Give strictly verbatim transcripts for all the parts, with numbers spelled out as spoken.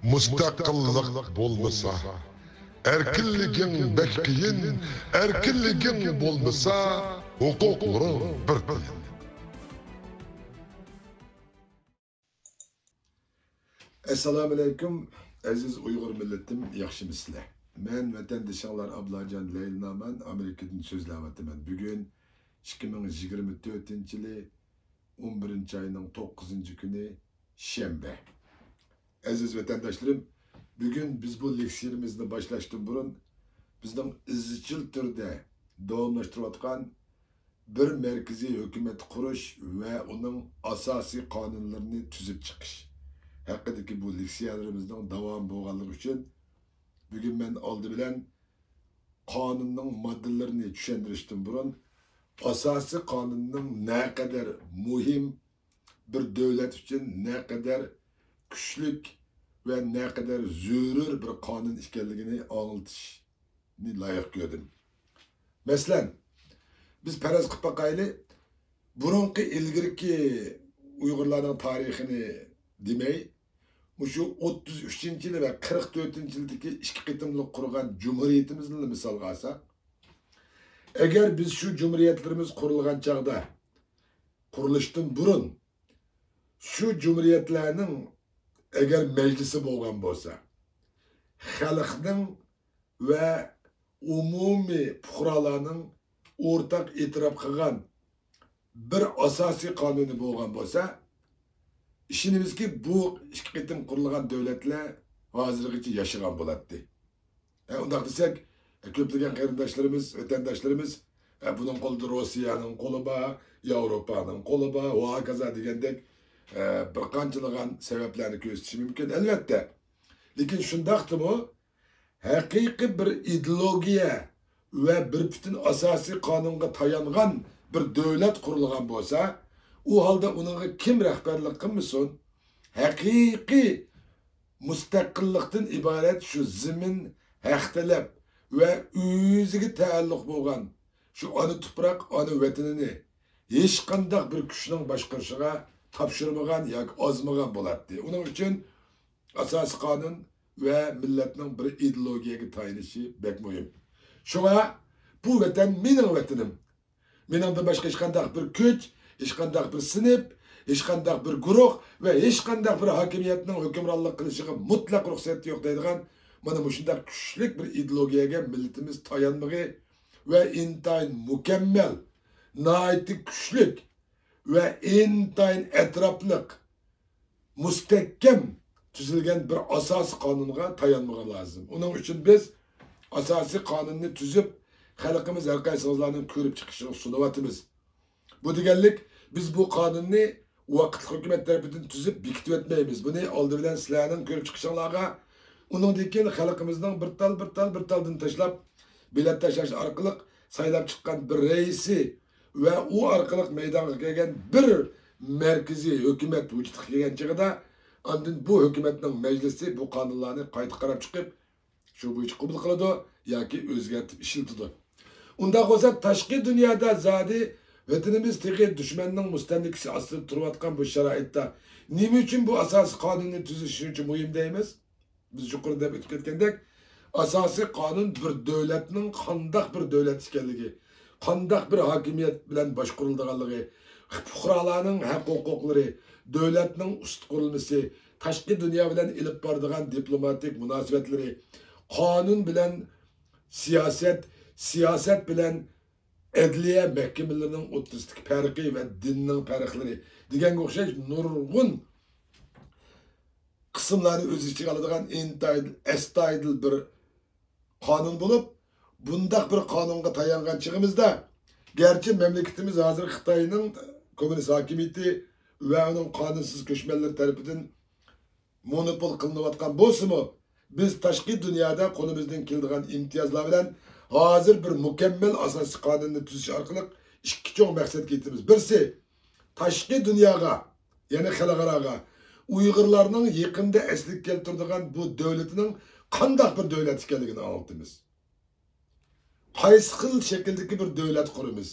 مۇستەقىللىق بولمىسا، ئەركىنلىكىڭ بەك قىيىن، ئەركىنلىكىڭ بولمىسا، ھوقۇقلىرىڭ بىر تىيىن. ئەسسالامۇئەلەيكۇم، ئەزىز ئۇيغۇر مىللىتىم، ياخشىمۇسىلەر؟ مەن ۋەتەندىشىڭلار ئابلاجان لەيلى نامان ئامېرىكىدىن سۆزلەۋاتىمەن. بۈگۈن ئىككى مىڭ يىگىرمە تۆتىنچى يىلى ئون بىرىنچى ئاينىڭ توققۇزىنچى كۈنى، شەنبە. ئەزىز ۋەتەنداشلىرىم، بۈگۈن بىز بۇ لېكسىيىمىزنى باشلاشتىن بۇرۇن، بىزنىڭ ئىزچىل تۈردە داۋاملاشتۇرۇۋاتقان بىر مەركىزىي ھۆكۈمەت قۇرۇش ۋە ئۇنىڭ ئاساسىي قانۇنلىرىنى تۈزۈپ چىقىش ھەققىدىكى بۇ لېكسىيەلىرىمىزنىڭ داۋامى بولغانلىقى ئۈچۈن، بۈگۈن مەن ئالدى بىلەن قانۇننىڭ ماددىلىرىنى چۈشەندۈرۈشتىن بۇرۇن، ئاساسىي قانۇننىڭ نەقەدەر مۇھىم، بىر دۆلەت ئۈچۈن نەقەدەر كۈچلۈك ۋە نەقەدەر زۆرۈر بىر قانۇن ئىكەنلىكىنى ئاڭلىتىشنى لايىق كۆردۈم. مەسىلەن، بىز پەرەز قىلىپ باقايلى، بۇرۇنقى، ئىلگىرىكى ئۇيغۇرلارنىڭ تارىخىنى دېمەي، مۇشۇ ئوتتۇز ئۈچىنچى يىلى ۋە قىرىق تۆتىنچى يىلدىكى ئىككى قېتىملىق قۇرغان جۇمھۇرىيىتىمىزنى مىسالغا ئالساق، ئەگەر بىز شۇ جۇمھۇرىيەتلىرىمىز قۇرۇلغان چاغدا، قۇرۇلۇشتىن بۇرۇن شۇ جۇمھۇرىيەتلەرنىڭ ئەگەر مەجلىسى بولغان بولسا، خەلقنىڭ ۋە ئومۇمىي پۇقرالارنىڭ ئورتاق ئېتىراپ قىلغان بىر ئاساسىي قانۇنى بولغان بولسا، ئىشىنىمىزكى، بۇ ئىككى قېتىم قۇرۇلغان دۆلەتلەر ھازىرغىچە ياشىغان بولاتتى. ھە، ئۇنداق دېسەك، كۆپلىگەن قېرىنداشلىرىمىز، ۋەتەنداشلىرىمىز، ھە، بۇنىڭ قولىدا روسىيەنىڭ قولى بار، ياۋروپانىڭ قولى بار، ۋە ھاكازا دېگەندەك، ھە، بىر قانچىلىغان سەۋەبلەرنى كۆرسىتىشى مۇمكىن، ئەلۋەتتە. لېكىن شۇنداقتىمۇ، ھەقىقىي بىر ئىدېئولوگىيە ۋە بىر پۈتۈن ئاساسىي قانۇنغا تايانغان بىر دۆلەت قۇرۇلغان بولسا، ئۇ ھالدا ئۇنىڭغا كىم رەھبەرلىك قىلمىسۇن، ھەقىقىي مۇستەقىللىقتىن ئىبارەت شۇ زېمىن، ھەق تەلەپ ۋە ئۆزىگە تەئەللۇق بولغان شۇ ئانا تۇپراق، ئانا ۋەتىنىنى ھېچقانداق بىر كۈچنىڭ باشقۇرۇشىغا تاپشۇرمىغان ياكى ئازمىغان بولاتتى. ئۇنىڭ ئۈچۈن ئاساسىي قانۇن ۋە مىللەتنىڭ بىر ئىدېئولوگىيەگە تايىنىشى بەك مۇھىم. شۇڭا بۇ ۋەتەن مېنىڭ ۋەتىنىم. مېنىڭدىن باشقا ھېچقانداق بىر كۈچ، ھېچقانداق بىر سىنىپ، ھېچقانداق بىر گۇرۇھ ۋە ھېچقانداق بىر ھاكىمىيەتنىڭ ھۆكۈمرانلىق قىلىشىغا مۇتلەق رۇخسەت يوق دەيدىغان مانا مۇشۇنداق كۈچلۈك بىر ئىدېئولوگىيەگە مىللىتىمىز تايانمىقى ۋە ئىنتايىن مۇكەممەل، ناھايىتى كۈچلۈك ۋە ئىنتايىن ئەتراپلىق، مۇستەھكەم تۈزۈلگەن بىر ئاساسىي قانۇنغا تايانمىقى لازىم. ئۇنىڭ ئۈچۈن بىز ئاساسىي قانۇننى تۈزۈپ، خەلقىمىز ھەر قايسىڭىزلارنىڭ كۆرۈپ چىقىشىغا سۇنۇۋاتىمىز. بۇ دېگەنلىك، بىز بۇ قانۇننى ۋاقىتلىق ھۆكۈمەت تەرىپىدىن تۈزۈپ بېكىتىۋەتمەيمىز. بۇنى ئالدى بىلەن سىلەرنىڭ كۆرۈپ چىقىشىڭلارغا، ئۇنىڭدىن كېيىن خەلقىمىزنىڭ بىر تال، بىر تال، بىر تالدىن تاشلاپ، بېلەت تاشلاش ئارقىلىق سايلاپ چىققان بىر رەئىسى ۋە ئۇ ئارقىلىق مەيدانغا كەلگەن بىر مەركىزىي ھۆكۈمەت ۋۇجۇدقا كەلگەن چېغىدا، ئاندىن بۇ ھۆكۈمەتنىڭ مەجلىسى بۇ قانۇنلارنى قايتا قاراپ چىقىپ، شۇ بويىچە قوبۇل قىلىدۇ ياكى ئۆزگەرتىپ ئىشلىتىدۇ. ئۇنداق بولسا، تاشقى دۇنيادا زادى ۋەتىنىمىز تېخى دۈشمەننىڭ مۇستەملىكىسى ئاستىدا تۇرۇۋاتقان بۇ شارائىتتا نېمە ئۈچۈن بۇ ئاساسىي قانۇننى تۈزۈش شۇنچە مۇھىم دەيمىز؟ بىز يۇقىرىدا دەپ ئۆتۈپ كەتكەندەك، ئاساسىي قانۇن بىر دۆلەتنىڭ قانداق بىر دۆلەت ئىكەنلىكى، قانداق بىر ھاكىمىيەت بىلەن باشقۇرۇلىدىغانلىقى، پۇقرالارنىڭ ھەق-ھوقۇقلىرى، دۆلەتنىڭ ئۈست قۇرۇلمىسى، تاشقى دۇنيا بىلەن ئېلىپ بارىدىغان دىپلوماتىك مۇناسىۋەتلىرى، قانۇن بىلەن سىياسەت، سىياسەت بىلەن ئەدلىيە مەھكىمىلىرىنىڭ ئوتتۇرىسىدىكى پەرقى ۋە دىننىڭ پەرقلىرى دېگەنگە ئوخشاش نۇرغۇن قىسىملارنى ئۆز ئىچىگە ئالىدىغان ئىنتايىن ئەستايىدىل بىر قانۇن بولۇپ، بۇنداق بىر قانۇنغا تايانغان چېغىمىزدا، گەرچە مەملىكىتىمىز ھازىر خىتاينىڭ كوممۇنىست ھاكىمىيىتى ۋە ئۇنىڭ قانۇنسىز كۆچمەنلىرى تەرىپىدىن مونوپول قىلىنىۋاتقان بولسىمۇ، بىز تاشقى دۇنيادا قولىمىزدىن كېلىدىغان ئىمتىيازلار بىلەن ھازىر بىر مۇكەممەل ئاساسىي قانۇننى تۈزۈش ئارقىلىق ئىككى چوڭ مەقسەتكە يېتىمىز. بىرسى، تاشقى دۇنياغا، يەنى خەلقئاراغا ئۇيغۇرلارنىڭ يېقىندا ئەسلىگە كەلتۈرىدىغان بۇ دۆلىتىنىڭ قانداق بىر دۆلەت ئىكەنلىكىنى ئاڭلىتىمىز. قايسى خىل شەكىلدىكى بىر دۆلەت قۇرىمىز؟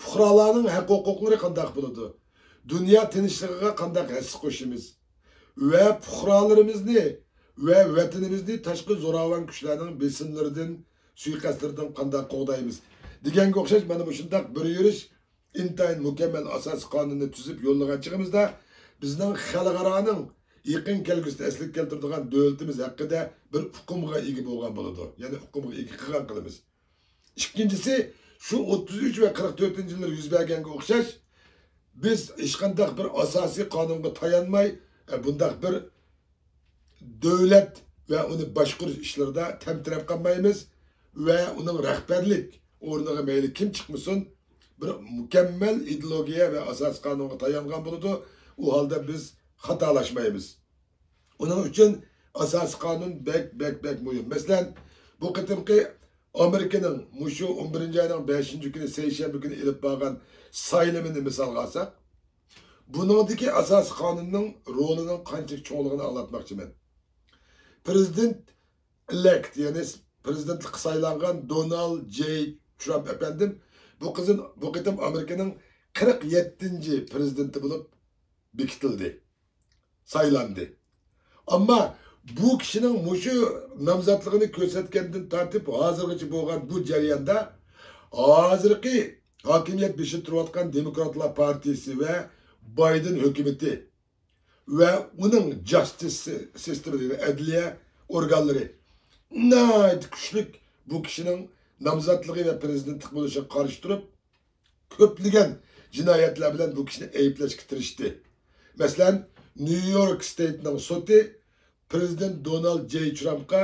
پۇقرالارنىڭ ھەق-ھوقۇقلىرى قانداق بولىدۇ؟ دۇنيا تىنچلىقىغا قانداق ھەسسە قوشىمىز؟ ۋە پۇقرالىرىمىزنى ۋە ۋەتىنىمىزنى تاشقى زوراۋان كۈچلەرنىڭ بېسىملىرىدىن، سۇيىقەستلىرىدىن قانداق قوغدايمىز دېگەنگە ئوخشاش، مانا مۇشۇنداق بىر يۈرۈش ئىنتايىن مۇكەممەل ئاساسىي قانۇننى تۈزۈپ يوللىغان چېغىمىزدا، بىزنىڭ خەلقئارانىڭ يېقىن كەلگۈسىدە ئەسلىگە كەلتۈرىدىغان دۆلىتىمىز ھەققىدە بىر ئۇقۇمغا ئىگە بولغان بولىدۇ. يەنى ئۇقۇمغا ئىگە قىلغان قىلىمىز. ئىككىنچىسى، شۇ ئوتتۇز ئۈچ ۋە قىرىق تۆتىنچى يىللار يۈز بەرگەنگە ئوخشاش، بىز ھېچقانداق بىر ئاساسىي قانۇنغا تايانماي، ئە، بۇنداق بىر دۆلەت ۋە ئۇنى باشقۇرۇش ئىشلىرىدا تەمتىرەپ قالمايمىز ۋە ئۇنىڭ رەھبەرلىك ئورنىغا مەيلى كىم چىقمىسۇن، بىر مۇكەممەل ئىدېئولوگىيە ۋە ئاساسىي قانۇنغا تايانغان بولىدۇ. ئۇ ھالدا بىز خاتالاشمايمىز. ئۇنىڭ ئۈچۈن ئاساسىي قانۇن بەك، بەك، بەك مۇھىم. مەسىلەن، بۇ قېتىمقى ئامېرىكىنىڭ مۇشۇ ئون بىرىنچى ئاينىڭ بەشىنچى كۈنى، سەيشەنبە كۈنى ئېلىپ بارغان سايلىمىنى مىسالغا ئالساق، بۇنىڭدىكى ئاساسىي قانۇننىڭ رولىنىڭ قانچىلىك چوڭلۇقىنى ئاڭلاتماقچىمەن. پرېزىدېنت ئېلېكت، يەنى پرېزىدېنتلىققا سايلانغان دونالد جېي ترامپ ئەپەندىم بۇ قىزىن، بۇ قېتىم ئامېرىكىنىڭ قىرىق يەتتىنچى پرېزىدېنتى بولۇپ بېكىتىلدى، سايلاندى. ئەمما بۇ كىشىنىڭ مۇشۇ نامزاتلىقىنى كۆرسەتكەندىن تارتىپ ھازىرغىچە بولغان بۇ جەرياندا ھازىرقى ھاكىمىيەت بېشىدا تۇرۇۋاتقان دېموكراتلار پارتىيىسى ۋە بايدېن ھۆكۈمىتى ۋە ئۇنىڭ جاستىس سىستېمىسى، ئەدلىيە ئورگانلىرى ناھايىتى كۈچلۈك بۇ كىشىنىڭ نامزاتلىقى ۋە پرېزىدېنتلىق بولۇشىغا قارشى تۇرۇپ، كۆپلىگەن جىنايەتلەر بىلەن بۇ كىشىنى ئەيىبلەشكە تىرىشتى. مەسىلەن، نيۇ يورك ستېيتنىڭ سوتى پرېزىدېنت دونالد جېي ترامپقا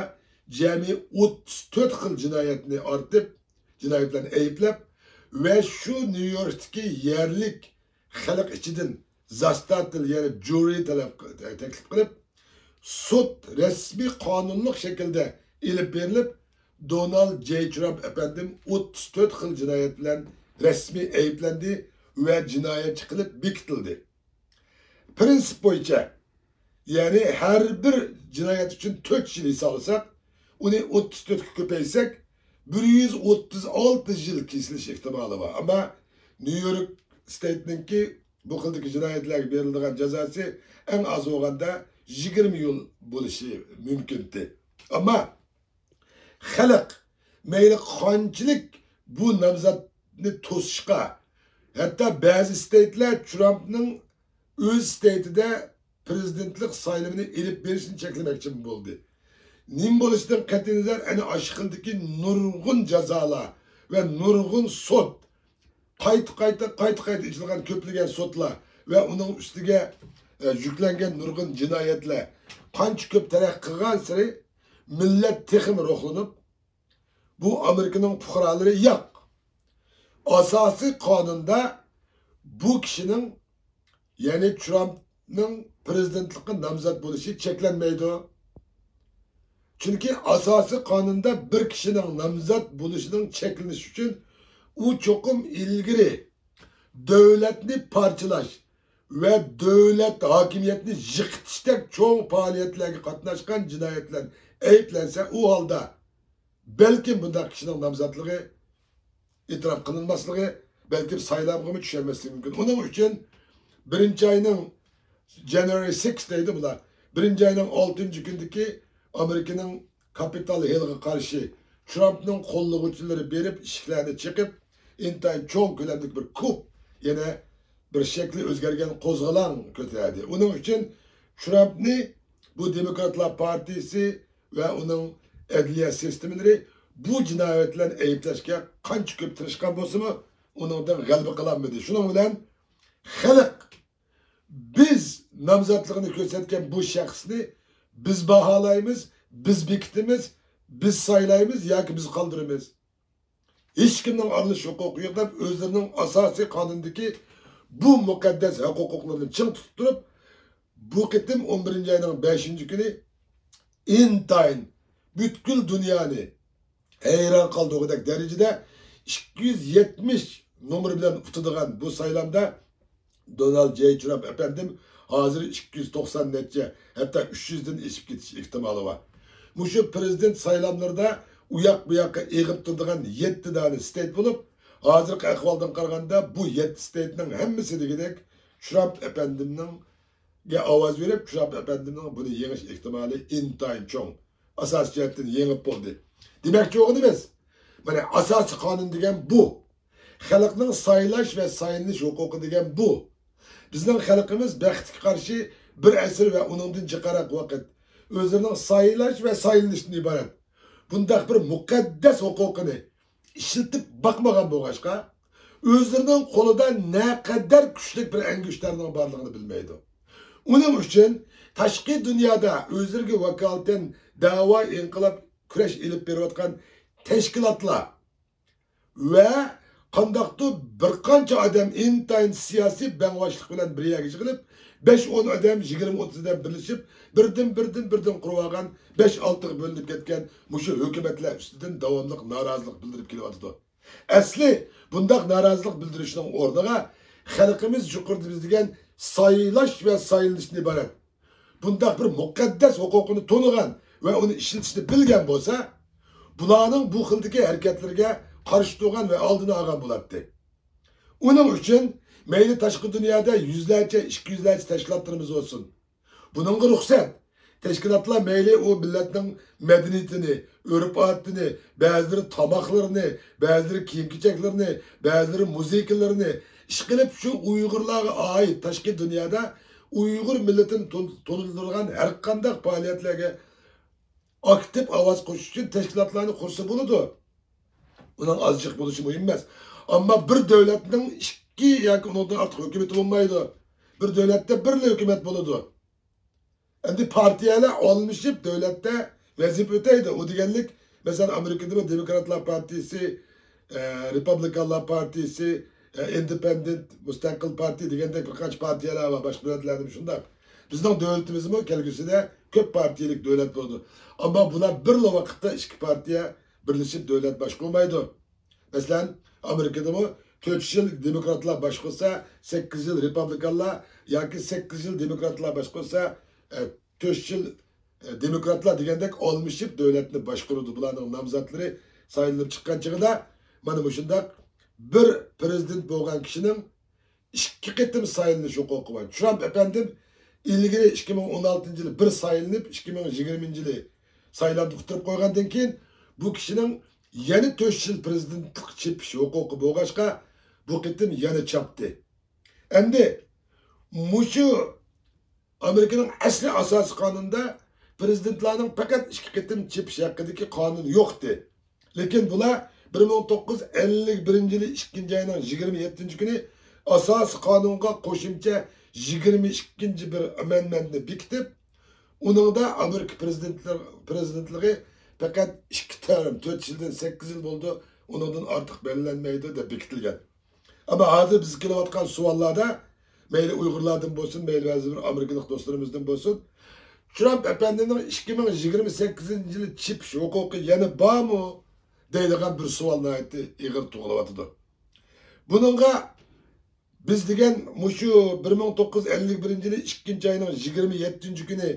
جەمئىي ئوتتۇز تۆت خىل جىنايەتنى ئارتىپ، جىنايەت بىلەن ئەيىبلەپ ۋە شۇ نيۇ يوركتىكى يەرلىك خەلق ئىچىدىن زاستاتېل، يەنى جۇرى تەلەپ، تەكلىپ قىلىپ، سوت رەسمىي قانۇنلۇق شەكىلدە ئېلىپ بېرىلىپ، دونالد جېي ترامپ ئەپەندىم ئوتتۇز تۆت خىل جىنايەت بىلەن رەسمىي ئەيىبلەندى ۋە جىنايەتچى قىلىپ بېكىتىلدى. پرىنسىپ بويىچە، يەنى ھەر بىر جىنايەت ئۈچۈن تۆت يىل ھېسابلىساق، ئۇنى ئوتتۇز تۆتكە كۆپەيتسەك، بىر يۈز ئوتتۇز ئالتە يىل كېسىلىش ئېھتىمالى بار. ئەمما نيۇ يورك ستېيتنىڭكى بۇ خىلدىكى جىنايەتلەرگە بېرىلىدىغان جازاسى ئەڭ ئاز بولغاندا يىگىرمە يىل بولۇشى مۇمكىنتى. ئەمما خەلق مەيلى قانچىلىك بۇ نامزاتنى توسۇشقا، ھەتتا بەزى ستېيتلەر ترامپنىڭ ئۆز ستېيتىدا پرېزىدېنتلىق سايلىمىنى ئېلىپ بېرىشنى چەكلىمەكچىمۇ بولدى. نېمە بولۇشىدىن قەتئىينەزەر، ئەنە ئاشۇ خىلدىكى نۇرغۇن جازالار ۋە نۇرغۇن سوت، قايتا، قايتا، قايتا، قايتا ئېچىلغان كۆپلىگەن سوتلار ۋە ئۇنىڭ ئۈستىگە، ئە، يۈكلەنگەن نۇرغۇن جىنايەتلەر قانچە كۆپ تەرەققىي قىلغانسېرى، مىللەت تېخىمۇ روھلىنىپ، بۇ ئامېرىكىنىڭ پۇقرالىرى ياق. ئاساسىي قانۇندا بۇ كىشىنىڭ، يەنى ترامپنىڭ پرېزىدېنتلىققا نامزات بولۇشى چەكلەنمەيدۇ. چۈنكى ئاساسىي قانۇندا بىر كىشىنىڭ نامزات بولۇشىنىڭ چەكلىنىشى ئۈچۈن ئۇ چوقۇم ئىلگىرى دۆلەتنى پارچىلاش ۋە دۆلەت ھاكىمىيەتنى يىقىتىشتەك چوڭ پائالىيەتلەرگە قاتناشقان جىنايەت بىلەن ئەيىبلەنسە، ئۇ ھالدا بەلكىم بۇنداق كىشىنىڭ نامزاتلىقى ئېتىراپ قىلىنماسلىقى، بەلكىم سايلامغىمۇ چۈشەلمەسلىكى مۇمكىن. ئۇنىڭ ئۈچۈن بىرىنچى ئاينىڭ، جانۇئارى سىكس دەيدۇ بۇلار، بىرىنچى ئاينىڭ ئالتىنچى كۈنىدىكى ئامېرىكىنىڭ كاپىتال ھىلغا قارشى ترامپنىڭ قوللىغۇچىلىرى بېرىپ، ئىشىكلەرنى چېقىپ، ئىنتايىن چوڭ كۆلەملىك بىر كۇپ، يەنە بىر شەكلى ئۆزگەرگەن قوزغىلاڭ كۆتەردى. ئۇنىڭ ئۈچۈن ترامپنى بۇ دېموكراتلار پارتىيىسى ۋە ئۇنىڭ ئەدلىيە سىستېمىلىرى بۇ جىنايەت بىلەن ئەيىبلەشكە قانچە كۆپ تىرىشقان بولسىمۇ، ئۇنىڭدىن غەلىبە قىلالمىدى. شۇنىڭ بىلەن خەلق بىز نامزاتلىقىنى كۆرسەتكەن بۇ شەخسنى بىز باھالايمىز، بىز بېكىتىمىز، بىز سايلايمىز ياكى بىز قالدۇرىمىز. ھېچكىمنىڭ ئارىلىشىش ھوقۇقى يوق دەپ، ئۆزلىرىنىڭ ئاساسىي قانۇندىكى بۇ مۇقەددەس ھوقۇق-ھوقۇقلىرىنى چىڭ تۇتۇپ تۇرۇپ، بۇ قېتىم ئون بىرىنچى ئاينىڭ بەشىنچى كۈنى ئىنتايىن پۈتكۈل دۇنيانى ھەيران قالدۇرغۇدەك دەرىجىدە ئىككى يۈز يەتمىش نومۇر بىلەن ئۇتىدىغان بۇ سايلامدا دونالد جېي ترامپ ئەپەندىم ھازىر ئىككى يۈز توقسان نەچچە، ھەتتا ئۈچ يۈزدىن ئېشىپ كېتىش ئېھتىمالى بار. مۇشۇ پرېزىدېنت سايلاملىرىدا ئۇ ياق بۇ ياققا ئېغىپ تۇرىدىغان يەتتە دانە ستېيت بولۇپ، ھازىرقى ئەھۋالدىن قارىغاندا بۇ يەتتە ستېيتنىڭ ھەممىسى دېگۈدەك ترامپ ئەپەندىمنىڭ ئاۋاز بېرىپ، ترامپ ئەپەندىمنىڭ بۇنى يېڭىش ئېھتىمالى ئىنتايىن چوڭ. ئاساسىي جەھەتتىن يېڭىپ بولدى. دېمەكچى بولغىنىمىز، مانا، ئاساسىي قانۇن دېگەن بۇ. خەلقنىڭ سايلاش ۋە سايلىنىش ھوقۇقى دېگەن بۇ. بىزنىڭ خەلقىمىز بەختكە قارشى بىر ئەسىر ۋە ئۇنىڭدىن جىقراق ۋاقىت ئۆزلىرىنىڭ سايلاش ۋە سايلىنىشتىن ئىبارەت بۇنداق بىر مۇقەددەس ھوقۇقىنى ئىشلىتىپ باقمىغان بولغاچقا، ئۆزلىرىنىڭ قولىدا نەقەدەر كۈچلۈك بىر ئەڭگۈشتەرنىڭ بارلىقىنى بىلمەيدۇ. ئۇنىڭ ئۈچۈن تاشقى دۇنيادا ئۆزلىرىگە ۋاكالىتەن دەۋا، ئىنقىلاب، كۈرەش ئېلىپ بېرىۋاتقان تەشكىلاتلار ۋە قانداقتۇر بىر قانچە ئادەم ئىنتايىن سىياسىي بەڭۋاشلىق بىلەن بىر يەرگە يىغىلىپ، بەش ئون ئادەم، يىگىرمە ئوتتۇز ئادەم بىرلىشىپ، بىردىن، بىردىن، بىردىن قۇرۇۋالغان، بەش ئالتىغا بۆلۈنۈپ كەتكەن مۇشۇ ھۆكۈمەتلەر ئۈستىدىن داۋاملىق نارازىلىق بىلدۈرۈپ كېلىۋاتىدۇ. ئەسلى بۇنداق نارازىلىق بىلدۈرۈشنىڭ ئورنىغا خەلقىمىز يۇقىرىدا بىز دېگەن سايلاش ۋە سايلىنىشتىن ئىبارەت بۇنداق بىر مۇقەددەس ھوقۇقىنى تونۇغان ۋە ئۇنى ئىشلىتىشنى بىلگەن بولسا، بۇلارنىڭ بۇ خىلدىكى ھەرىكەتلىرىگە قارشى تۇرغان ۋە ئالدىنى ئالغان بولاتتى. ئۇنىڭ ئۈچۈن مەيلى تاشقى دۇنيادا يۈزلەرچە، ئىككى يۈزلەرچە تەشكىلاتلىرىمىز بولسۇن، بۇنىڭغا رۇخسەت. تەشكىلاتلار مەيلى ئۇ مىللەتنىڭ مەدەنىيىتىنى، ئۆرپ-ئادىتىنى، بەزىلىرى تاماقلىرىنى، بەزىلىرى كىيىم-كېچەكلىرىنى، بەزىلىرى مۇزىكىلىرىنى، ئىشقىلىپ شۇ ئۇيغۇرلارغا ئائىت تاشقى دۇنيادا ئۇيغۇر مىللىتىنى تون-، تونۇلدۇرىدىغان ھەرقانداق پائالىيەتلەرگە ئاكتىپ ئاۋاز قوشۇش ئۈچۈن تەشكىلاتلارنى قۇرسا بولىدۇ. ئۇنىڭ ئاز جىق بولۇشى مۇھىم ئەمەس. ئەمما بىر دۆلەتنىڭ ئىككى ياكى ئۇنىڭدىن ئارتۇق ھۆكۈمىتى بولمايدۇ. بىر دۆلەتتە بىرلا ھۆكۈمەت بولىدۇ. ئەمدى پارتىيەلەر ئالمىشىپ دۆلەتتە ۋەزىپە ئۆتەيدۇ. ئۇ دېگەنلىك، مەسىلەن، ئامېرىكىدىمۇ دېموكراتلار پارتىيىسى، ئە، رېپابلىكانلار پارتىيىسى، ئە، ئىندېپېندېنت، مۇستەقىل پارتىيە دېگەندەك بىر قانچە پارتىيەلەر بار. باشقا دۆلەتلەردىمۇ شۇنداق. بىزنىڭ دۆلىتىمىزمۇ كەلگۈسىدە كۆپ پارتىيەلىك دۆلەت بولىدۇ. ئەمما بۇلار بىرلا ۋاقىتتا ئىككى پارتىيە بىرلىشىپ دۆلەت باشقۇرمايدۇ. مەسىلەن، ئامېرىكىدىمۇ تۆت يىل دېموكراتلار باشقۇرسا، سەككىز يىل رېپابلىكانلار ياكى سەككىز يىل دېموكراتلار باشقۇرسا، ئە، تۆت يىل، ئە، دېموكراتلار دېگەندەك ئالمىشىپ دۆلەتنى باشقۇرىدۇ. بۇلارنىڭ نامزاتلىرى سايلىنىپ چىققان چېغىدا، مانا مۇشۇنداق بىر پىرېزىدېنت بولغان كىشىنىڭ ئىككى قېتىم سايلىنىش ھوقۇقى بار. ترامپ ئەپەندىم ئىلگىرى ئىككى مىڭ ئون ئالتىنچى يىلى بىر سايلىنىپ، ئىككى مىڭ يىگىرمىنچى يىلى سايلامدا ئۇتتۇرۇپ قويغاندىن كېيىن، بۇ كىشىنىڭ يەنە تۆت يىل پىرېزىدېنتلىق چېپىش ھوقۇقى بولغاچقا، بۇ قېتىم يەنە چاپتى. ئەمدى مۇشۇ ئامېرىكىنىڭ ئەسلى ئاساسىي قانۇنىدا پىرېزىدېنتلارنىڭ پەقەت ئىككى قېتىم چېپىش ھەققىدىكى قانۇن يوقتى. لېكىن بۇلار بىر مىڭ توققۇز يۈز ئەللىك بىرىنچى يىلى ئىككىنچى ئاينىڭ يىگىرمە يەتتىنچى كۈنى ئاساسىي قانۇنغا قوشۇمچە يىگىرمە ئىككىنچى بىر ئامېندمېنتنى بېكىتىپ، ئۇنىڭدا ئامېرىكا پىرېزىدېنتلىق-، پىرېزىدېنتلىقى پەقەت ئىككى تەرم، تۆت يىلدىن سەككىز يىل بولىدۇ، ئۇنىڭدىن ئارتۇق بەلگىلەنمەيدۇ دەپ بېكىتىلگەن. ئەمما ھازىر بىز كېلىۋاتقان سوئاللاردا، مەيلى ئۇيغۇرلاردىن بولسۇن، مەيلى بەزى بىر ئامېرىكىلىق دوستلىرىمىزدىن بولسۇن، ترامپ ئەپەندىنىڭ ئىككى مىڭ يىگىرمە سەككىزىنچى يىلى چېپىش ھوقۇقى يەنە بارمۇ؟ دەيدىغان بىر سوئال ناھايىتى ئېغىر تۇغۇلۇۋاتىدۇ. بۇنىڭغا بىز دېگەن مۇشۇ بىر مىڭ توققۇز يۈز ئەللىك بىرىنچى يىلى ئىككىنچى ئاينىڭ يىگىرمە يەتتىنچى كۈنى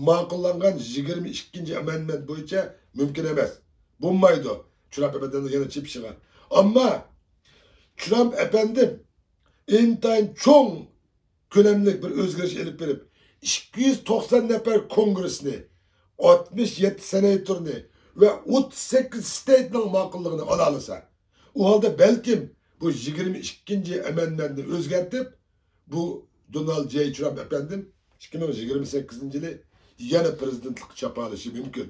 ماقۇللانغان يىگىرمە ئىككىنچى ئامېندمېنت بويىچە مۇمكىن ئەمەس. بولمايدۇ. ترامپ ئەپەندىنىڭ يەنە چېپىشىغا. ئەمما ترامپ ئەپەندىم ئىنتايىن چوڭ كۆلەملىك بىر ئۆزگىرىش ئېلىپ بېرىپ، ئىككى يۈز توقسان نەپەر كونگرېسنى، ئاتمىش يەتتە سېناتورنى ۋە ئوتتۇز سەككىز ستېيتنىڭ ماقۇللۇقىنى ئالالىسا، ئۇ ھالدا بەلكىم بۇ يىگىرمە ئىككىنچى ئامېندمېنتنى ئۆزگەرتىپ، بۇ دونالد جېي ترامپ ئەپەندىم ئىككى مىڭ يىگىرمە سەككىزىنچى يىلى يەنە پىرېزىدېنتلىققا چاپالىشى مۇمكىن.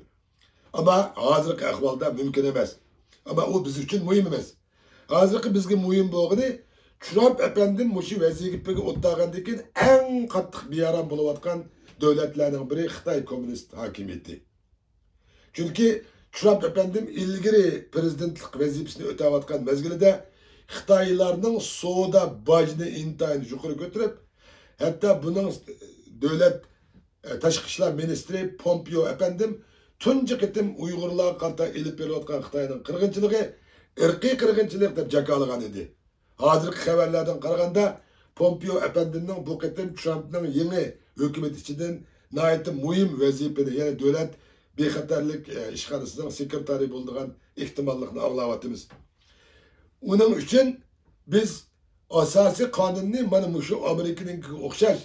ئەمما ھازىرقى ئەھۋالدا مۇمكىن ئەمەس. ئەمما ئۇ بىز ئۈچۈن مۇھىم ئەمەس. ھازىرقى بىزگە مۇھىم بولغىنى، ترامپ ئەپەندىم مۇشۇ ۋەزىپىگە ئولتۇرغاندىن كېيىن ئەڭ قاتتىق بىئارام بولۇۋاتقان دۆلەتلەرنىڭ بىرى خىتاي كوممۇنىست ھاكىمىيىتى. چۈنكى ترامپ ئەپەندىم ئىلگىرى پىرېزىدېنتلىق ۋەزىپىسىنى ئۆتەۋاتقان مەزگىلىدە خىتايلارنىڭ سودا باجىنى ئىنتايىن يۇقىرى كۆتۈرۈپ، ھەتتا بۇنىڭ دۆلەت، ئە، تاشقى ئىشلار مىنىستىرى پومپېئو ئەپەندىم تۇنجى قېتىم ئۇيغۇرلارغا قارىتا ئېلىپ بېرىلىۋاتقان خىتاينىڭ قىرغىنچىلىقى ئىرقىي قىرغىنچىلىق دەپ جاكارلىغان ئىدى. ھازىرقى خەۋەرلەردىن قارىغاندا، پومپېئو ئەپەندىمنىڭ بۇ قېتىم ترامپنىڭ يېڭى ھۆكۈمىتى ئىچىدىن ناھايىتى مۇھىم ۋەزىپىنى، يەنى دۆلەت بىخەتەرلىك، ئە، ئىشخانىسىنىڭ سېكرېتارى بولىدىغان ئېھتىماللىقنى ئاڭلاۋاتىمىز. ئۇنىڭ ئۈچۈن بىز ئاساسىي قانۇننى مانا مۇشۇ ئامېرىكىنىڭكىگە ئوخشاش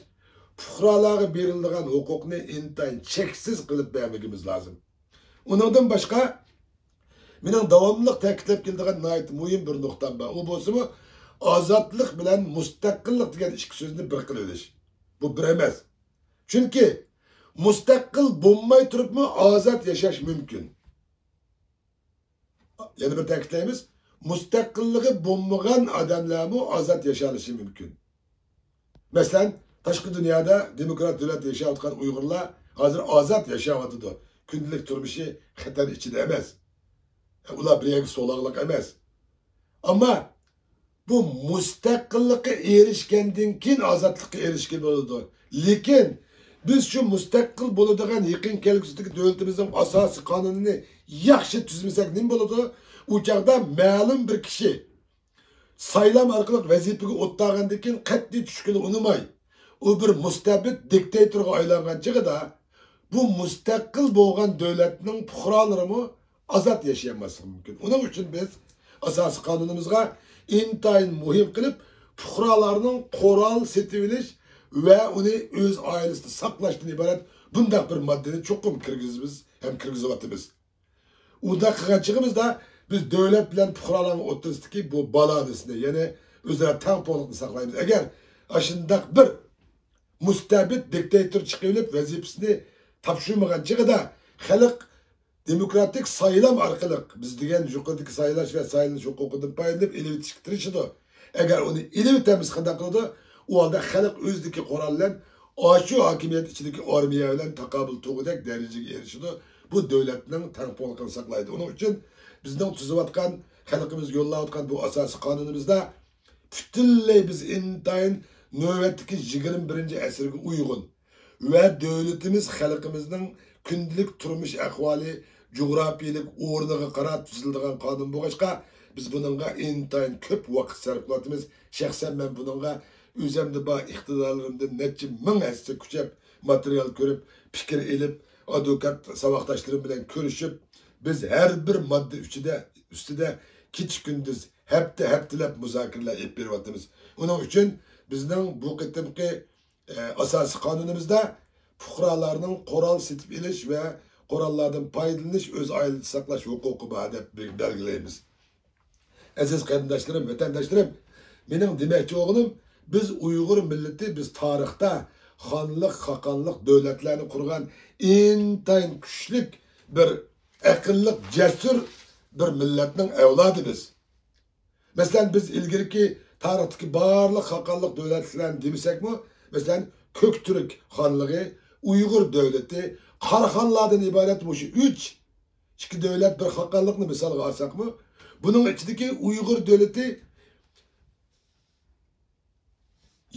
پۇقرالارغا بېرىلىدىغان ھوقۇقنى ئىنتايىن چەكسىز قىلىپ بەرمىگىمىز لازىم. ئۇنىڭدىن باشقا، مېنىڭ داۋاملىق تەكىتلەپ كېلىدىغان ناھايىتى مۇھىم بىر نۇقتام بار. ئۇ بولسىمۇ، ئازادلىق بىلەن مۇستەقىللىق دېگەن ئىككى سۆزنى بىر قىلىۋېلىش. بۇ بىر ئەمەس. چۈنكى مۇستەقىل بولماي تۇرۇپمۇ ئازاد ياشاش مۇمكىن. يەنە بىر تەكىتلەيمىز، مۇستەقىللىقى بولمىغان ئادەملەرمۇ ئازاد ياشىيالىشى مۇمكىن. مەسىلەن، تاشقى دۇنيادا دېموكرات دۆلەتتە ياشاۋاتقان ئۇيغۇرلار ھازىر ئازاد ياشاۋاتىدۇ. كۈندىلىك تۇرمۇشى خەتەر ئىچىدە ئەمەس. ئۇلار بىر يەرگە سولاقلىق ئەمەس. ئەمما بۇ مۇستەقىللىققا ئېرىشكەندىن كېيىن ئازادلىققا ئېرىشكىلى بولىدۇ. لېكىن بىز شۇ مۇستەقىل بولىدىغان يېقىن كەلگۈسىدىكى دۆلىتىمىزنىڭ ئاساسىي قانۇنىنى ياخشى تۈزمىسەك نېمە بولىدۇ؟ ئۇ چاغدا مەلۇم بىر كىشى سايلام ئارقىلىق ۋەزىپىگە ئولتۇرغاندىن كېيىن قەتئىي چۈشكىلى ئۇنىماي، ئۇ بىر مۇستەبىت دىكتاتورغا ئايلانغان چېغىدا، بۇ مۇستەقىل بولغان دۆلەتنىڭ پۇقرالىرىمۇ ئازاد ياشىيالماسلىقى مۇمكىن. ئۇنىڭ ئۈچۈن بىز ئاساسىي قانۇنىمىزغا ئىنتايىن مۇھىم قىلىپ، پۇقرالارنىڭ قورال سېتىۋېلىش ۋە ئۇنى ئۆز ئائىلىسىدە ساقلاشتىن ئىبارەت بۇنداق بىر ماددىنى چوقۇم كىرگۈزىمىز ھەم كىرگۈزۈۋاتىمىز. ئۇنداق قىلغان چېغىمىزدا بىز دۆلەت بىلەن پۇقرالارنىڭ ئوتتۇرىسىدىكى بۇ بالانسنى، يەنى ئۆزئارا تەڭپۇڭلۇقنى ساقلايمىز. ئەگەر ئاشۇنداق بىر مۇستەبىت دىكتاتور چىقىۋېلىپ ۋەزىپىسىنى تاپشۇرمىغان چېغىدا خەلق دېموكراتىك سايلام ئارقىلىق بىز دېگەن يۇقىرىدىكى سايلاش ۋە سايلىنىش ھوقۇقىدىن پايدىلىنىپ ئېلىۋېتىشكە تىرىشىدۇ. ئەگەر ئۇنى ئېلىۋېتەلمىسە قانداق قىلىدۇ؟ ئۇ ھالدا خەلق ئۆزىدىكى قورال بىلەن ئاشۇ ھاكىمىيەت ئىچىدىكى ئارمىيە بىلەن تاقابىل تۇرغۇدەك دەرىجىگە ئېرىشىدۇ. بۇ دۆلەتنىڭ تەڭپۇڭلۇقىنى ساقلايدۇ. ئۇنىڭ ئۈچۈن بىزنىڭ تۈزۈۋاتقان، خەلقىمىز يوللاۋاتقان بۇ ئاساسىي قانۇنىمىزدا پۈتۈنلەي بىز ئىنتايىن نۆۋەتتىكى يىگىرمە بىرىنچى ئەسىرگە ئۇيغۇن ۋە دۆلىتىمىز خەلقىمىزنىڭ كۈندىلىك تۇرمۇش ئەھۋالى، جۇغراپىيىلىك ئورنىغا قاراپ تۈزۈلىدىغان قانۇن بولغاچقا، بىز بۇنىڭغا ئىنتايىن كۆپ ۋاقىت سەرپ قىلىۋاتىمىز. شەخسەن مەن بۇنىڭغا ئۆزۈمدە بار ئىقتىدارلىرىمدىن نەچچە مىڭ ھەسسە كۈچەپ، ماتېرىيال كۆرۈپ، پىكىر ئېلىپ، ئادۋوكات ساۋاقداشلىرىم بىلەن كۆرۈشۈپ، بىز ھەر بىر ماددا ئۈچىدە، ئۈستىدە كېچە-كۈندۈز، ھەپتە-ھەپتىلەپ مۇزاكىرىلەر ئېلىپ بېرىۋاتىمىز. ئۇنىڭ ئۈچۈن بىزنىڭ بۇ قېتىمقى، ئە، ئاساسىي قانۇنىمىزدا پۇقرالارنىڭ قورال سېتىپ ئېلىش ۋە قوراللاردىن پايدىلىنىش، ئۆز ئائىلىسىنى ساقلاش ھوقۇقى بار دەپ بەلگىلەيمىز. ئەزىز قېرىنداشلىرىم، ۋەتەنداشلىرىم، مېنىڭ دېمەكچى بولغىنىم، بىز ئۇيغۇر مىللىتى، بىز تارىختا خانلىق، خاقانلىق دۆلەتلەرنى قۇرغان ئىنتايىن كۈچلۈك بىر ئەقىللىق، جەسۇر بىر مىللەتنىڭ ئەۋلادى بىز. مەسىلەن، بىز ئىلگىرىكى تارىختىكى بارلىق خاقانلىق دۆلەتلەرنى دېمىسەكمۇ، مەسىلەن، كۆكتۈرك خانلىقى، ئۇيغۇر دۆلىتى، قاراخانلاردىن ئىبارەت مۇشۇ ئۈچ، ئىككى دۆلەت بىر خاقانلىقنى مىسالغا ئالساقمۇ، بۇنىڭ ئىچىدىكى ئۇيغۇر دۆلىتى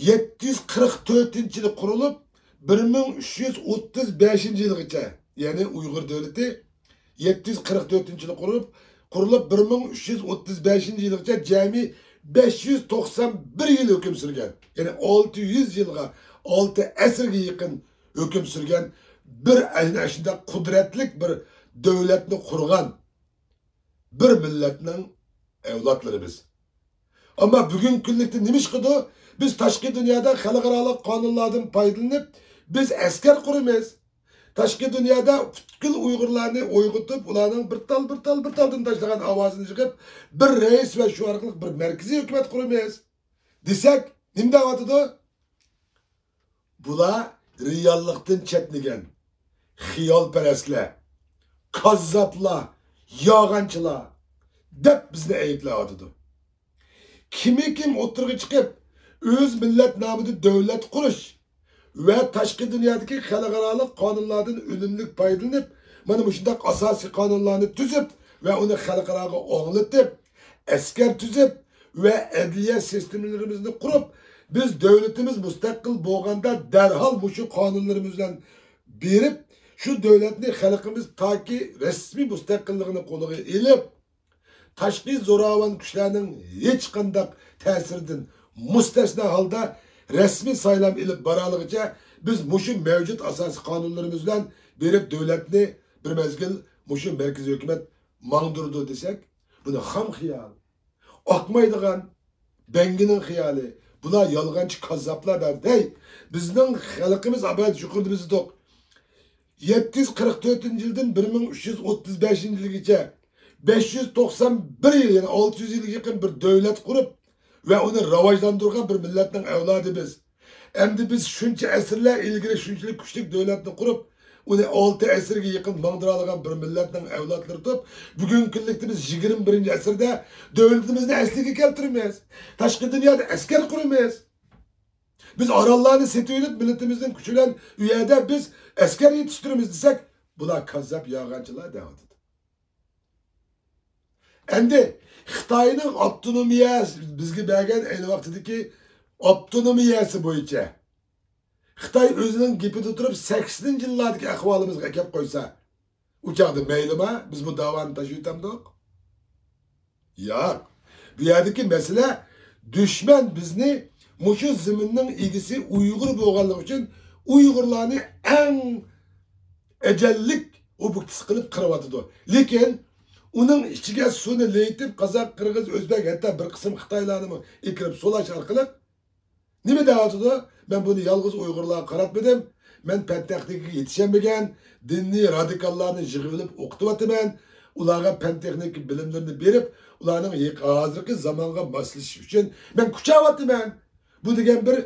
يەتتە يۈز قىرىق تۆتىنچى يىلى قۇرۇلۇپ، بىر مىڭ ئۈچ يۈز ئوتتۇز بەشىنچى يىلغىچە، يەنى ئۇيغۇر دۆلىتى يەتتە يۈز قىرىق تۆتىنچى يىلى قۇرۇلۇپ، قۇرۇلۇپ، بىر مىڭ ئۈچ يۈز ئوتتۇز بەشىنچى يىلغىچە جەمئىي بەش يۈز توقسان بىر يىل ھۆكۈم سۈرگەن. يەنى ئالتە يۈز يىلغا، ئالتە ئەسىرگە يېقىن ھۆكۈم سۈرگەن بىر، ئەنە شۇنداق قۇدرەتلىك بىر دۆلەتنى قۇرغان بىر مىللەتنىڭ ئەۋلادلىرى بىز. ئەمما بۈگۈنكى كۈنلۈكتە نېمە ئىش قىلىدۇ؟ بىز تاشقى دۇنيادا خەلقئارالىق قانۇنلاردىن پايدىلىنىپ، بىز ئەسكەر قۇرىمىز. تاشقى دۇنيادا پۈتكۈل ئۇيغۇرلارنى ئويغىتىپ، ئۇلارنىڭ بىر تال، بىر تال، بىر تالدىن تاشلىغان ئاۋازىنى يىغىپ، بىر رەئىس ۋە شۇ ئارقىلىق بىر مەركىزىي ھۆكۈمەت قۇرىمىز دېسەك، نېمە دەۋاتىدۇ؟ بۇلار رېئاللىقتىن چەتنىگەن خىيالپەرەسلەر، كاززاپلار، يالغانچىلار دەپ بىزنى ئەيىبلەۋاتىدۇ. كىممۇ كىم ئوتتۇرىغا چىقىپ، ئۆز مىللەت نامىدا دۆلەت قۇرۇش ۋە تاشقى دۇنيادىكى خەلقئارالىق قانۇنلاردىن ئۈنۈملۈك پايدىلىنىپ، مانا مۇشۇنداق ئاساسىي قانۇنلارنى تۈزۈپ ۋە ئۇنى خەلقئاراغا ئاڭلىتىپ، ئەسكەر تۈزۈپ ۋە ئەدلىيە سىستېمىلىرىمىزنى قۇرۇپ، بىز دۆلىتىمىز مۇستەقىل بولغاندا دەرھال مۇشۇ قانۇنلىرىمىز بىلەن بېرىپ، شۇ دۆلەتنى خەلقىمىز تاكى رەسمىي مۇستەقىللىقىنى قولىغا ئېلىپ، تاشقى زوراۋان كۈچلەرنىڭ ھېچقانداق تەسىرىدىن مۇستەسنا ھالدا رەسمىي سايلام ئېلىپ بارالىغىچە بىز مۇشۇ مەۋجۇت ئاساسىي قانۇنلىرىمىز بىلەن بېرىپ دۆلەتنى بىر مەزگىل مۇشۇ مەركىزىي ھۆكۈمەت ماڭدۇرىدۇ دېسەك، بۇنى خام خىيال، ئاقمايدىغان، بەڭگىنىڭ خىيالى، بۇلار يالغانچى كاززاپلار دەپ. ھەي، بىزنىڭ خەلقىمىز، ئابايات يۇقىرىدا بىز دېدۇق، يەتتە يۈز قىرىق تۆتىنچى يىلدىن بىر مىڭ ئۈچ يۈز ئوتتۇز بەشىنچى يىلغىچە بەش يۈز توقسان بىر يىل، يەنى ئالتە يۈز يىلغا يېقىن بىر دۆلەت قۇرۇپ ۋە ئۇنى راۋاجلاندۇرغان بىر مىللەتنىڭ ئەۋلادى بىز. ئەمدى بىز شۇنچە ئەسىرلەر ئىلگىرى شۇنچىلىك كۈچلۈك دۆلەتنى قۇرۇپ، ئۇنى ئالتە ئەسىرگە يېقىن ماڭدۇرالىغان بىر مىللەتنىڭ ئەۋلادلىرى تۇرۇپ، بۈگۈنكى كۈنلۈكتە بىز يىگىرمە بىرىنچى ئەسىردە دۆلىتىمىزنى ئەسلىگە كەلتۈرىمىز. تاشقى دۇنيادا ئەسكەر قۇرىمىز. بىز ئاراللارنى سېتىۋېلىپ، مىللىتىمىزنىڭ كۈچى بىلەن ئۇ يەردە بىز ئەسكەر يېتىشتۈرىمىز دېسەك، بۇلار كاززاپ، يالغانچىلار دەۋاتىدۇ. ئەمدى خىتاينىڭ ئاپتونومىيە بىزگە بەرگەن ئەينى ۋاقتىدىكى ئاپتونومىيەسى بويىچە خىتاي ئۆزىنىڭ گېپىدە تۇرۇپ، سەكسىنىنچى يىللاردىكى ئەھۋالىمىزغا ئەكەپ قويسا، ئۇ چاغدا مەيلىما، بىز بۇ داۋانى تاشلىۋېتەمدۇق؟ ياق. بۇ يەردىكى مەسىلە، دۈشمەن بىزنى مۇشۇ زېمىننىڭ ئىگىسى ئۇيغۇر بولغانلىقى ئۈچۈن ئۇيغۇرلارنى ئەڭ ئەجەللىك ئوبيېكتىسى قىلىپ قىرىۋاتىدۇ. لېكىن ئۇنىڭ ئىچىگە سۇنى لېيىتىپ، قازاق، قىرغىز، ئۆزبەك، ھەتتا بىر قىسىم خىتايلارنىمۇ ئەكىرىپ سولاش ئارقىلىق نېمە دەۋاتىدۇ؟ مەن بۇنى يالغۇز ئۇيغۇرلارغا قاراتمىدىم. مەن پەن تېخنىكىگە يېتىشەلمىگەن دىنىي رادىكاللارنى يىغىۋېلىپ ئوقۇتۇۋاتىمەن. ئۇلارغا پەن تېخنىكا بىلىملىرىنى بېرىپ، ئۇلارنىڭ ھېك-، ھازىرقى زامانغا ماسلىشىشى ئۈچۈن مەن كۈچەۋاتىمەن. بۇ دېگەن بىر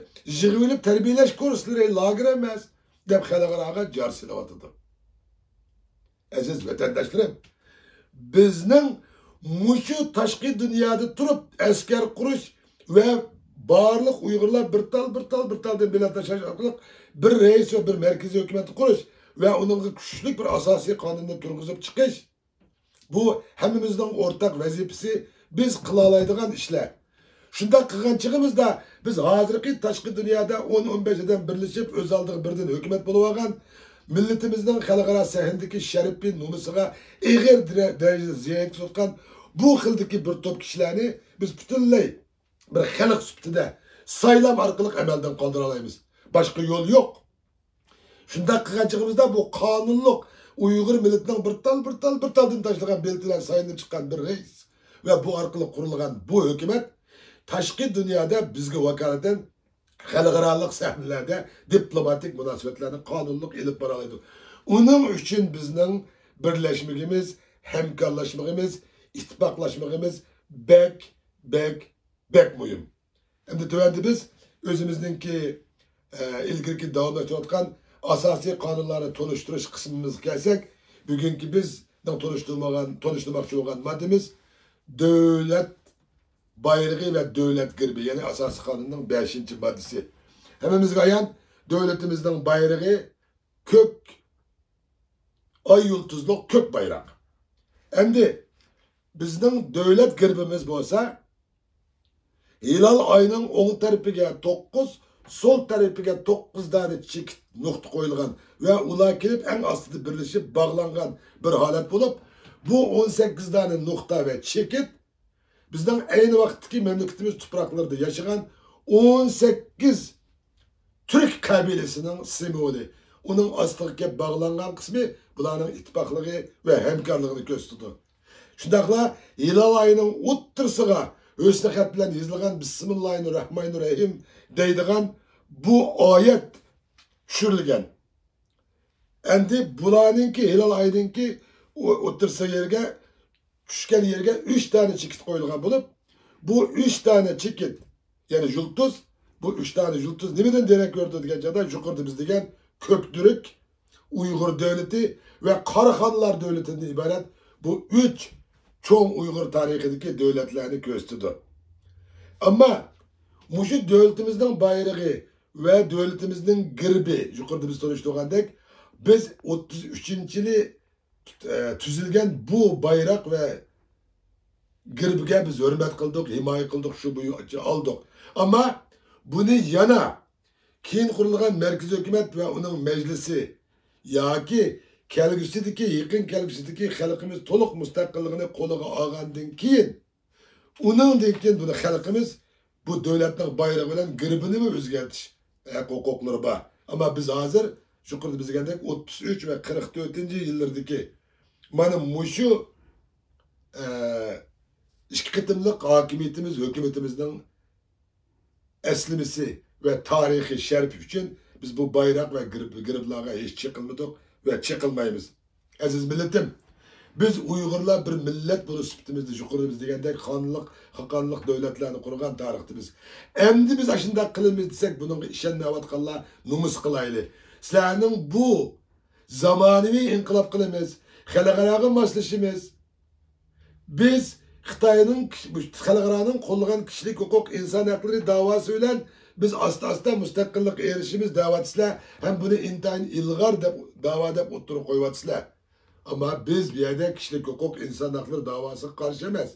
يىغىۋېلىپ تەربىيەلەش كۇرسلىرى، لاگېر ئەمەس، دەپ خەلقئاراغا جار سېلىۋاتىدۇ. ئەزىز ۋەتەنداشلىرىم، بىزنىڭ مۇشۇ تاشقى دۇنيادا تۇرۇپ ئەسكەر قۇرۇش ۋە بارلىق ئۇيغۇرلار بىر تال، بىر تال، بىر تالدىن بېلەت تاشلاش ئارقىلىق بىر رەئىس ۋە بىر مەركىزىي ھۆكۈمەتنى قۇرۇش ۋە ئۇنىڭغا كۈچلۈك بىر ئاساسىي قانۇننى تۇرغۇزۇپ چىقىش، بۇ ھەممىمىزنىڭ ئورتاق ۋەزىپىسى، بىز قىلالايدىغان ئىشلار. شۇنداق قىلغان چېغىمىزدا، بىز ھازىرقى تاشقى دۇنيادا ئون، ئون بەش ئادەم بىرلىشىپ، ئۆز ئالدىغا بىردىن ھۆكۈمەت بولۇۋالغان، مىللىتىمىزنىڭ خەلقئارا سەھنىدىكى شەرىپى، نومۇسىغا ئېغىر دەرە-، دەرىجىدە زىيان يەتكۈزۈۋاتقان بۇ خىلدىكى بىر توپ كىشىلەرنى بىز پۈتۈنلەي بىر خەلق سۈپىتىدە سايلام ئارقىلىق ئەمەلدىن قالدۇرالايمىز. باشقا يول يوق. شۇنداق قىلغان چېغىمىزدا بۇ قانۇنلۇق ئۇيغۇر مىللىتىنىڭ بىر تال، بىر تال، بىر تالدىن تاشلىغان بېلىتى بىلەن سايلىنىپ چىققان بىر رەئىس ۋە بۇ ئارقىلىق قۇرۇلغان بۇ ھۆكۈمەت تاشقى دۇنيادا بىزگە ۋاكالىتەن خەلقئارالىق سەھنىلەردە دىپلوماتىك مۇناسىۋەتلەرنى قانۇنلۇق ئېلىپ بارالايدۇ. ئۇنىڭ ئۈچۈن بىزنىڭ بىرلەشمىكىمىز، ھەمكارلاشمىقىمىز، ئىتتىپاقلاشمىقىمىز بەك، بەك، بەك مۇھىم. ئەمدى تۆۋەندە بىز ئۆزىمىزنىڭكى، ئە، ئىلگىرىكى داۋاملاشتۇرۇۋاتقان ئاساسىي قانۇنلارنى تونۇشتۇرۇش قىسمىمىزغا كەلسەك، بۈگۈنكى بىزنىڭ تونۇشتۇرمىغان، تونۇشتۇرماقچى بولغان ماددىمىز دۆلەت بايرىقى ۋە دۆلەت گېربى، يەنى ئاساسىي قانۇننىڭ بەشىنچى ماددىسى. ھەممىمىزگە ئايان، دۆلىتىمىزنىڭ بايرىقى كۆك ئاي يۇلتۇزلۇق كۆك بايراق. ئەمدى بىزنىڭ دۆلەت گېربىمىز بولسا، ھىلال ئاينىڭ ئوڭ تەرىپىگە توققۇز، سول تەرىپىگە توققۇز دانە چېكىت نۇقتا قويۇلغان ۋە ئۇلار كېلىپ ئەڭ ئاستىدا بىرلىشىپ باغلانغان بىر ھالەت بولۇپ، بۇ ئون سەككىز دانە نۇقتا ۋە چېكىت بىزنىڭ ئەينى ۋاقىتتىكى مەملىكىتىمىز تۇپراقلىرىدا ياشىغان ئون سەككىز تۈرك قەبىلىسىنىڭ سىمۋولى. ئۇنىڭ ئاستىغا كەپ باغلانغان قىسمى بۇلارنىڭ ئىتتىپاقلىقى ۋە ھەمكارلىقىنى كۆرسىتىدۇ. شۇنداقلا ھىلال ئاينىڭ ئوتتۇرىسىغا ھۆسنى خەت بىلەن يېزىلغان بىسمىللاھىررەھمانىررەھىم دەيدىغان بۇ ئايەت چۈشۈرۈلگەن. ئەمدى بۇلارنىڭكى، ھىلال ئاينىڭكى ئو-، ئوتتۇرىسى يەرگە، چۈشكەن يەرگە ئۈچ دانە چېكىت قويۇلغان بولۇپ، بۇ ئۈچ دانە چېكىت، يەنى يۇلتۇز، بۇ ئۈچ دانە يۇلتۇز نېمىدىن دېرەك بېرىدۇ دېگەن چاغدا، يۇقىرىدا بىز دېگەن كۆكتۈرك، ئۇيغۇر دۆلىتى ۋە قاراخانلار دۆلىتىدىن ئىبارەت بۇ ئۈچ چوڭ ئۇيغۇر تارىخىدىكى دۆلەتلەرنى كۆرسىتىدۇ. ئەمما مۇشۇ دۆلىتىمىزنىڭ بايرىقى ۋە دۆلىتىمىزنىڭ گېربى، يۇقىرىدا بىز تونۇشتۇرغاندەك، بىز ئوتتۇز ئۈچىنچى يىلى، ئە، تۈزۈلگەن بۇ بايراق ۋە گېربىگە بىز ھۆرمەت قىلدۇق، ھىمايە قىلدۇق، شۇ بويىچە ئالدۇق. ئەمما بۇنى يەنە كېيىن قۇرۇلغان مەركىزىي ھۆكۈمەت ۋە ئۇنىڭ مەجلىسى ياكى كەلگۈسىدىكى، يېقىن كەلگۈسىدىكى خەلقىمىز تولۇق مۇستەقىللىقىنى قولىغا ئالغاندىن كېيىن، ئۇنىڭدىن كېيىن بۇنى خەلقىمىز بۇ دۆلەتنىڭ بايرىقى بىلەن گېربىنىمۇ ئۆزگەرتىش ھەق ھوقۇقلىرى بار. ئەمما بىز ھازىر يۇقىرىدا بىز دېگەندەك ئوتتۇز ئۈچ ۋە قىرىق تۆتىنچى يىللىرىدىكى مانا مۇشۇ، ئە، ئىككى قېتىملىق ھاكىمىيىتىمىز، ھۆكۈمىتىمىزنىڭ ئەسلىمىسى ۋە تارىخىي شەرىپى ئۈچۈن بىز بۇ بايراق ۋە گېرب-، گېربلارغا ھېچ چېقىلمىدۇق ۋە چېقىلمايمىز. ئەزىز مىللىتىم، بىز ئۇيغۇرلار بىر مىللەت بولۇش سۈپىتىمىزدە يۇقىرىدا بىز دېگەندەك خانلىق، خاقانلىق دۆلەتلەرنى قۇرغان تارىختىمىز. ئەمدى بىز ئاشۇنداق قىلىمىز دېسەك، بۇنىڭغا ئىشەنمەيۋاتقانلار نومۇس قىلايلى. سىلەرنىڭ بۇ زامانىۋى ئىنقىلاب قىلىمىز، خەلقئاراغا ماسلىشىمىز. بىز خىتاينىڭ كىش-، خەلقئارانىڭ قوللىغان كىشىلىك ھوقۇق، ئىنسان ھەقلىرى داۋاسى بىلەن بىز ئاستا-ئاستا مۇستەقىللىققا ئېرىشىمىز دەۋاتىسىلەر ھەم بۇنى ئىنتايىن ئىلغار دەپ، داۋا دەپ ئوتتۇرىغا قويۇۋاتىسىلەر. ئەمما بىز بۇ يەردە كىشىلىك ھوقۇق، ئىنسان ھەقلىرى داۋاسىغا قارشى ئەمەس.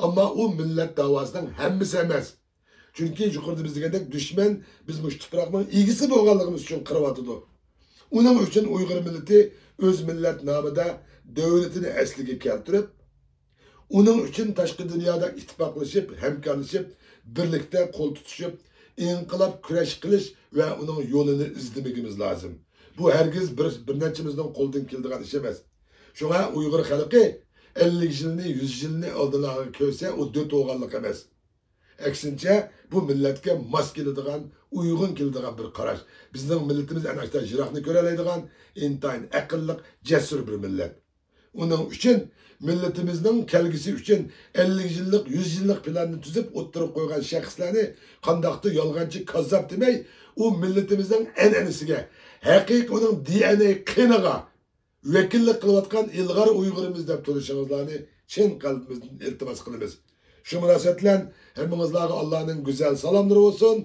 ئەمما ئۇ مىللەت داۋاسىنىڭ ھەممىسى ئەمەس. چۈنكى يۇقىرىدا بىز دېگەندەك، دۈشمەن بىز مۇشۇ تۇپراقنىڭ ئىگىسى بولغانلىقىمىز ئۈچۈن قىرىۋاتىدۇ. ئۇنىڭ ئۈچۈن ئۇيغۇر مىللىتى ئۆز مىللەت نامىدا دۆلىتىنى ئەسلىگە كەلتۈرۈپ، ئۇنىڭ ئۈچۈن تاشقى دۇنيادا ئىتتىپاقلىشىپ، ھەمكارلىشىپ، بىرلىكتە قول تۇتۇشۇپ، ئىنقىلاب كۈرەش قىلىش ۋە ئۇنىڭ يولىنى ئىزدىمىكىمىز لازىم. بۇ ھەرگىز بىر، بىر نەچچىمىزنىڭ قولىدىن كېلىدىغان ئىش ئەمەس. شۇڭا ئۇيغۇر خەلقى ئەللىك يىلنى، يۈز يىلنى ئالدىلارغا كۆرسە، ئۇ دۆت بولغانلىق ئەمەس. ئەكسىنچە، بۇ مىللەتكە ماس كېلىدىغان، ئۇيغۇن كېلىدىغان بىر قاراش. بىزنىڭ مىللىتىمىز ئەنە شۇنداق يىراقنى كۆرەلەيدىغان، ئىنتايىن ئەقىللىق، جەسۇر بىر مىللەت. ئۇنىڭ ئۈچۈن مىللىتىمىزنىڭ كەلگۈسى ئۈچۈن ئەللىك يىللىق، يۈز يىللىق پىلاننى تۈزۈپ ئوتتۇرىغا قويغان شەخسلەرنى قانداقتۇر يالغانچى، كاززاپ دېمەي، ئۇ مىللىتىمىزنىڭ ئەنئەنىسىگە، ھەقىقىي ئۇنىڭ دى ئېن ئەي قېنىغا ۋەكىللىك قىلىۋاتقان ئىلغار ئۇيغۇرىمىز دەپ تونۇشىڭىزلارنى چىن قەلبىمىزدىن ئىلتىماس قىلىمىز. شۇ مۇناسىۋەت بىلەن ھەممىڭىزلارغا ئاللانىڭ گۈزەل سالاملىرى بولسۇن.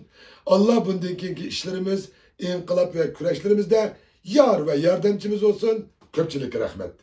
ئاللا بۇندىن كېيىنكى ئىشلىرىمىز، ئىنقىلاب ۋە كۈرەشلىرىمىزدە يار ۋە ياردەمچىمىز بولسۇن. كۆپچىلىككە رەھمەت.